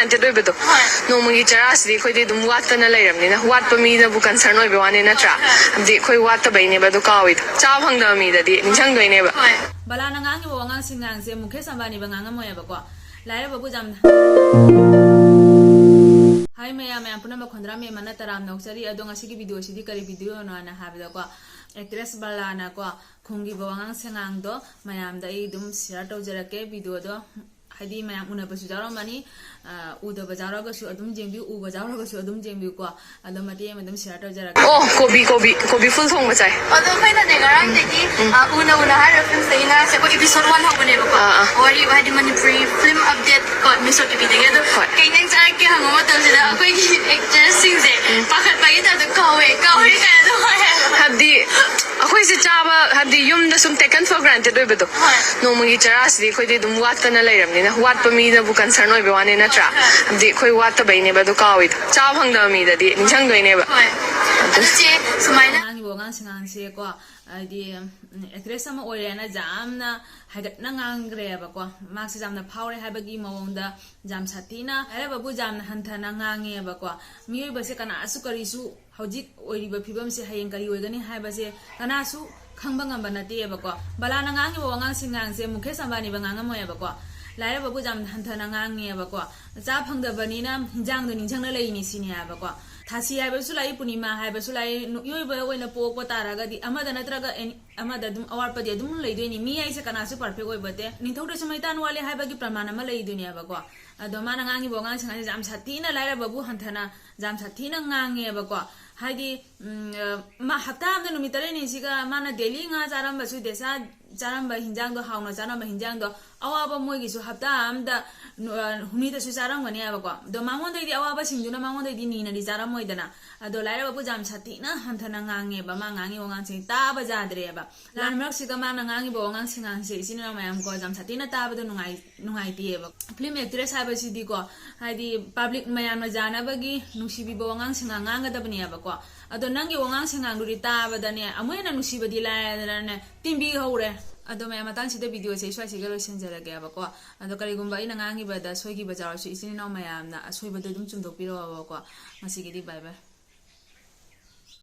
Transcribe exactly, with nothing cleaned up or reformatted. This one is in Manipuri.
ꯒ꯭ꯔꯥꯟꯇꯦꯠ ꯑꯣꯏꯕꯗꯣ꯫ ꯍꯣꯏ꯫ ꯅꯣꯡꯃꯒꯤ ꯆꯔꯥꯁꯤꯗꯤ ꯑꯩꯈꯣꯏꯗꯤ ꯑꯗꯨꯝ ꯋꯥꯠꯇꯅ ꯂꯩꯔꯕꯅꯤꯅ, ꯋꯥꯠꯄ ꯃꯤꯅꯕꯨ ꯀꯟꯁꯔꯟ ꯑꯣꯏꯕ ꯋꯥꯅꯦ, ꯅꯠꯇ꯭ꯔꯥ? ꯍꯣꯏ, ꯍꯣꯏ꯫ ꯍꯥꯏꯕꯗꯤ ꯑꯩꯈꯣꯏ ꯋꯥꯠꯇꯕꯩꯅꯦꯕ ꯑꯗꯨ ꯀꯥꯎꯏꯗꯣ, ꯆꯥꯕ ꯐꯪꯗꯕ ꯃꯤꯗꯗꯤ ꯅꯤꯡꯁꯤꯡꯗꯣꯏꯅꯦꯕ꯫ ꯍꯣꯏ꯫ ꯕꯂꯥꯅ ꯉꯥꯡꯉꯤꯕ ꯋꯥꯉꯥꯡ ꯁꯉꯥꯡꯁꯦ ꯃꯨꯀꯦꯁ ꯑꯝꯕꯥꯅꯤꯕ ꯉꯥꯡꯉꯝꯃꯣꯏꯕꯀꯣ꯫ ꯂꯥꯏꯔꯕꯕꯨ ꯌꯥꯝ ꯍꯥꯏ ꯃꯌꯥꯝ, ꯃꯌꯥꯝ ꯄꯨꯝꯅꯃꯛ ꯈꯣꯟꯗ꯭ꯔꯥꯝ ꯃꯦꯝ ꯃꯅ ꯇꯔꯥꯝ ꯅꯧꯆꯔꯤ꯫ ꯑꯗꯣ ꯉꯁꯤꯒꯤ ꯚꯤꯗꯤꯑꯣꯁꯤꯗꯤ ꯀꯔꯤ ꯚꯤꯗꯤꯑꯣꯅꯣ ꯍꯥꯏꯅ ꯍꯥꯏꯕꯗꯀꯣ, ꯑꯦꯛꯇ꯭ꯔꯦꯁ ꯕꯂꯥꯅꯀꯣ ꯈꯨꯝꯈꯤꯕ ꯋꯥꯉꯥꯡ ꯁꯉꯥꯡꯗꯣ ꯃꯌꯥꯝꯗ ꯑꯩ ꯑꯗꯨꯝ ꯁꯤꯌꯔ ꯇꯧꯖꯔꯛꯀꯦ꯫ ꯚꯤꯗꯤꯑꯣꯗꯣ ꯍꯥꯏꯗꯤ ꯃꯌꯥꯝ ꯎꯅꯕꯁꯨ ꯌꯥꯎꯔꯝꯃꯅꯤ, ꯑ, ꯎꯗꯕ ꯌꯥꯎꯔꯒꯁꯨ ꯑꯗꯨꯝ ꯌꯦꯡꯕꯤꯌꯨ, ꯎꯕ ꯌꯥꯎꯔꯒꯁꯨ ꯑꯗꯨꯝ ꯌꯦꯡꯕꯤꯌꯨꯀꯣ꯫ ꯑꯗꯣ ꯃꯇꯦꯛ ꯑꯃ ꯑꯗꯨꯝ ꯁꯤꯌꯔ ꯇꯧꯖꯔꯛꯀꯦ꯫ ꯑꯣ, ꯀꯣꯕꯤ, ꯀꯣꯕꯤ, ꯀꯣꯕꯤ ꯐꯨꯜ ꯊꯣꯡꯕ ꯆꯥꯏ꯫ ꯑꯗꯣ ꯑꯩꯈꯣꯏꯅꯅꯦ ꯉꯔꯥꯡꯗꯒꯤ, ꯑ, ꯎꯅ ꯎꯅ ꯍꯥꯏꯔꯤꯕ ꯐꯤꯂꯝꯁꯤꯗꯒꯤ ꯉꯔꯥꯡꯁꯦ ꯑꯩꯈꯣꯏ ꯏꯄꯤꯁꯣꯗ ꯋꯥꯟ ꯍꯧꯕꯅꯦꯕꯀꯣ꯫ ꯑꯥ, ꯑꯥ꯫ ꯋꯥꯔꯤ ꯍꯥꯏꯗꯤ ꯃꯅꯤꯄꯨꯔꯤ ꯐꯤꯂꯝ ꯑꯞꯗꯦꯠ ꯀꯣ, ꯃꯤꯁꯣ ꯇꯤꯚꯤꯗꯒꯤ꯫ ꯑꯗꯣ ꯍꯣꯏ꯫ ꯀꯩ ꯅꯪ ꯆꯥꯔꯛꯀꯦ ꯍꯪꯕ ꯃꯇꯝꯁꯤꯗ ꯑꯩꯈꯣꯏꯒꯤ ꯑꯦꯛꯇ꯭ꯔꯦꯁꯁꯤꯡꯁꯦ ꯄꯥꯈꯠꯄꯒꯤ ꯇꯥꯏꯞꯇ ꯀꯥꯎꯋꯦ, ꯀꯥꯎꯋꯦ ꯀꯥꯏꯅ ꯑꯗꯨꯝ ꯍꯥꯏꯌꯦꯕ꯫ ꯍꯥꯏꯕꯗꯤ ꯑꯩꯈꯣꯏꯁꯦ ꯆꯥꯕ, ꯍꯥꯏꯕꯗꯤ ꯌꯨꯝꯗ ꯁꯨꯝ ꯇꯦꯀꯟ ꯐꯣꯔ ꯒ꯭ꯔꯥꯟꯇꯦꯠ ꯑꯣꯏꯕꯗꯣ꯫ ꯍꯣꯏ꯫ ꯅꯣꯡꯃꯒꯤ ꯆꯔꯥꯁꯤꯗꯤ ꯑꯩꯈꯣꯏꯗꯤ ꯑꯗꯨꯝ ꯋꯥꯠꯇꯅ ꯂꯩꯔꯕꯅꯤꯅ, ꯋꯥꯠꯄ ꯃꯤꯅꯕꯨ ꯀꯟꯁꯔꯟ ꯑꯣꯏꯕ ꯋꯥꯅꯦ, ꯅꯠꯇ꯭ꯔꯥ? ꯍꯣꯏ꯫ ꯍꯥꯏꯕꯗꯤ ꯑꯩꯈꯣꯏ ꯋꯥꯠꯇꯕꯩꯅꯦꯕ ꯑꯗꯨ ꯀꯥꯎꯏꯗꯣ, ꯆꯥꯕ ꯐꯪꯗꯕ ꯃꯤꯗꯗꯤ ꯅꯤꯡꯁꯤꯡꯗꯣꯏꯅꯦꯕ꯫ ꯍꯣꯏ꯫ ꯑꯗꯨ ꯆꯦ, ꯁꯨꯃꯥꯏꯅ ꯉꯥꯡꯉꯤꯕ ꯋꯥꯉꯥꯡ ꯁꯉꯥꯡꯁꯦꯀꯣ, ꯍꯥꯏꯗꯤ, ꯎꯝ, ꯑꯦꯛꯇ꯭ꯔꯦꯁ ꯑꯃ ꯑꯣꯏꯔꯦꯅ ꯌꯥꯝꯅ ꯍꯥꯏꯒꯠꯅ ꯉꯥꯡꯈ꯭ꯔꯦꯕꯀꯣ꯫ ꯃꯥꯁꯦ ꯌꯥꯝꯅ ꯐꯥꯎꯔꯦ ꯍꯥꯏꯕꯒꯤ ꯃꯑꯣꯡꯗ ꯌꯥꯝ ꯁꯥꯊꯤꯅ ꯍꯥꯏꯔꯕꯕꯨ ꯌꯥꯝꯅ ꯍꯟꯊꯅ ꯉꯥꯡꯉꯦꯕꯀꯣ꯫ ꯃꯤꯑꯣꯏꯕꯁꯦ ꯀꯅꯥꯁꯨ ꯀꯔꯤꯁꯨ ꯍꯧꯖꯤꯛ ꯑꯣꯏꯔꯤꯕ ꯐꯤꯕꯝꯁꯦ ꯍꯌꯦꯡ ꯀꯔꯤ ꯑꯣꯏꯒꯅꯤ ꯍꯥꯏꯕꯁꯦ ꯀꯅꯥꯁꯨ ꯈꯪꯕ ꯉꯝꯕ ꯅꯠꯇꯦꯕꯀꯣ꯫ ꯕꯂꯥꯅ ꯉꯥꯡꯉꯤꯕ ꯋꯥꯉꯥꯡ ꯁꯉꯥꯡꯁꯦ ꯃꯨꯀꯦꯁ ꯑꯝꯕꯥꯅꯤꯕ ꯉꯥꯡꯉꯝꯃꯣꯏꯕꯀꯣ꯫ ꯂꯥꯏꯔꯕꯕꯨ ꯌꯥꯝ ꯍꯟꯊꯅ ꯉꯥꯡꯉꯦꯕꯀꯣ꯫ ꯆꯥ ꯐꯪꯗꯕꯅꯤꯅ ꯍꯤꯟꯖꯥꯡꯗꯣ ꯅꯤꯡꯁꯤꯡꯅ ꯂꯩꯅꯤ ꯁꯤꯅꯦ ꯍꯥꯏꯕꯀꯣ꯫ ꯊꯥꯁꯤ ꯍꯥꯏꯕꯁꯨ ꯂꯥꯛꯏ, ꯄꯨꯔꯅꯤꯃꯥ ꯍꯥꯏꯕꯁꯨ ꯂꯥꯛꯏ, ꯅꯨ-, ꯃꯤꯑꯣꯏꯕ ꯑꯣꯏꯅ ꯄꯣꯛꯄ ꯇꯥꯔꯒꯗꯤ ꯑꯃꯗ ꯅꯠꯇ꯭ꯔꯒ ꯑꯦꯅꯤ-, ꯑꯃꯗ ꯑꯗꯨꯝ ꯑꯋꯥꯠꯄꯗꯤ ꯑꯗꯨꯝ ꯂꯩꯗꯣꯏꯅꯤ꯫ ꯃꯤ ꯍꯥꯏꯁꯦ ꯀꯅꯥꯁꯨ ꯄꯔꯐꯦꯛ ꯑꯣꯏꯕ ꯅꯠꯇꯦ꯫ ꯅꯤꯡꯊꯧꯗꯁꯨ ꯃꯩꯇꯥꯟ ꯋꯥꯠꯂꯦ ꯍꯥꯏꯕꯒꯤ ꯄ꯭ꯔꯃꯥꯟ ꯑꯃ ꯂꯩꯗꯣꯏꯅꯦꯕꯀꯣ꯫ ꯑꯗꯣ ꯃꯥꯅ ꯉꯥꯡꯉꯤꯕ ꯋꯥꯉꯥꯡ ꯁꯉꯥꯡꯁꯦ ꯌꯥꯝ ꯁꯥꯊꯤꯅ ꯂꯥꯏꯔꯕꯕꯨ ꯍꯟꯊꯅ, ꯌꯥꯝ ꯁꯥꯊꯤꯅ ꯉꯥꯡꯉꯦꯕꯀꯣ꯫ ꯍꯥꯏꯗꯤ, ꯎꯝ, ꯑ, ꯃꯥ ꯍꯞꯇꯥ ꯑꯃꯗ ꯅꯨꯃꯤꯠ ꯇꯔꯦꯠꯅꯤꯁꯤꯒ ꯃꯥꯅ ꯗꯦꯂꯤ ꯉꯥ ꯆꯥꯔꯝꯕꯁꯨ, ꯗꯦꯁꯥ ꯆꯥꯔꯝꯕ ꯍꯤꯟꯖꯥꯡꯗꯣ, ꯍꯥꯎꯅ ꯆꯥꯔꯝꯕ ꯍꯤꯟꯖꯥꯡꯗꯣ, ꯑꯋꯥꯕ ꯃꯣꯏꯒꯤꯁꯨ ꯍꯞꯇꯥ ꯑꯃꯗ ꯅꯨ-, ꯑ, ꯍꯨꯝꯅꯤꯗꯁꯨ ꯆꯥꯔꯝꯒꯅꯤ ꯍꯥꯏꯕꯀꯣ꯫ ꯑꯗꯣ ꯃꯉꯣꯟꯗꯩꯗꯤ, ꯑꯋꯥꯕꯁꯤꯡꯗꯨꯅ ꯃꯉꯣꯟꯗꯩꯗꯤ ꯅꯤꯅꯗꯤ ꯆꯥꯔꯝꯃꯣꯏꯗꯅ꯫ ꯑꯗꯣ ꯂꯥꯏꯔꯕꯕꯨ ꯌꯥꯝ ꯁꯥꯊꯤꯅ ꯍꯟꯊꯅ ꯉꯥꯡꯉꯦꯕ, ꯃꯥ ꯉꯥꯡꯉꯤ ꯋꯥꯉꯥꯡꯁꯤꯡ ꯇꯥꯕ ꯌꯥꯗ꯭ꯔꯦꯕ꯫ ꯂꯥꯟ ꯃꯔꯛꯁꯤꯗ ꯃꯥꯅ ꯉꯥꯡꯉꯤꯕ ꯋꯥꯉꯥꯡ ꯁꯉꯥꯡꯁꯦ ꯏꯆꯤꯟ ꯏꯅꯥꯎ ꯃꯌꯥꯝ ꯀꯣ, ꯌꯥꯝ ꯁꯥꯊꯤꯅ ꯇꯥꯕꯗ ꯅꯨꯡꯉꯥꯏ-, ꯅꯨꯡꯉꯥꯏꯇꯦꯕ꯫ ꯐꯤꯂꯝ ꯑꯦꯛꯇ꯭ꯔꯦꯁ ꯍꯥꯏꯕꯁꯤꯗꯤꯀꯣ, ꯍꯥꯏꯗꯤ ꯄꯕ꯭ꯂꯤꯛ ꯃꯌꯥꯝꯅ ꯌꯥꯅꯕꯒꯤ ꯅꯨꯡꯁꯤꯕꯤꯕ ꯋꯥꯉꯥꯡ ꯁꯉꯥꯡ ꯉꯥꯡꯒꯗꯕꯅꯦꯕꯀꯣ꯫ ꯑꯗꯣ ꯅꯪꯒꯤ ꯋꯥꯉꯥꯡ ꯁꯉꯥꯡꯗꯨꯗꯤ ꯇꯥꯕꯗꯅꯦ, ꯑꯃꯨꯛ ꯍꯦꯟꯅ ꯅꯨꯡꯁꯤꯕꯗꯤ ꯂꯥꯏꯔꯗꯅꯅꯦ, ꯇꯤꯟꯕꯤ ꯍꯧꯔꯦ꯫ ꯑꯗꯣ ꯃꯌꯥꯝ, ꯃꯇꯥꯡꯁꯤꯗ videoꯁꯦ ꯑꯩ ꯁ꯭ꯋꯥꯏꯁꯤꯒ ꯂꯣꯏꯁꯤꯟꯖꯔꯒꯦꯕꯀꯣ꯫ ꯑꯗꯣ ꯀꯔꯤꯒꯨꯝꯕ ꯑꯩꯅ ꯉꯥꯡꯈꯤꯕꯗ ꯁꯣꯏꯈꯤꯕ ꯌꯥꯎꯔꯁꯨ, ꯏꯆꯤꯟ ꯏꯅꯥꯎ ꯃꯌꯥꯝꯅ ꯑꯁꯣꯏꯕꯗꯣ ꯑꯗꯨꯝ ꯆꯨꯝꯊꯣꯛꯄꯤꯔꯛꯑꯣꯕꯀꯣ꯫ ꯉꯁꯤꯒꯤꯗꯤ bye bye꯫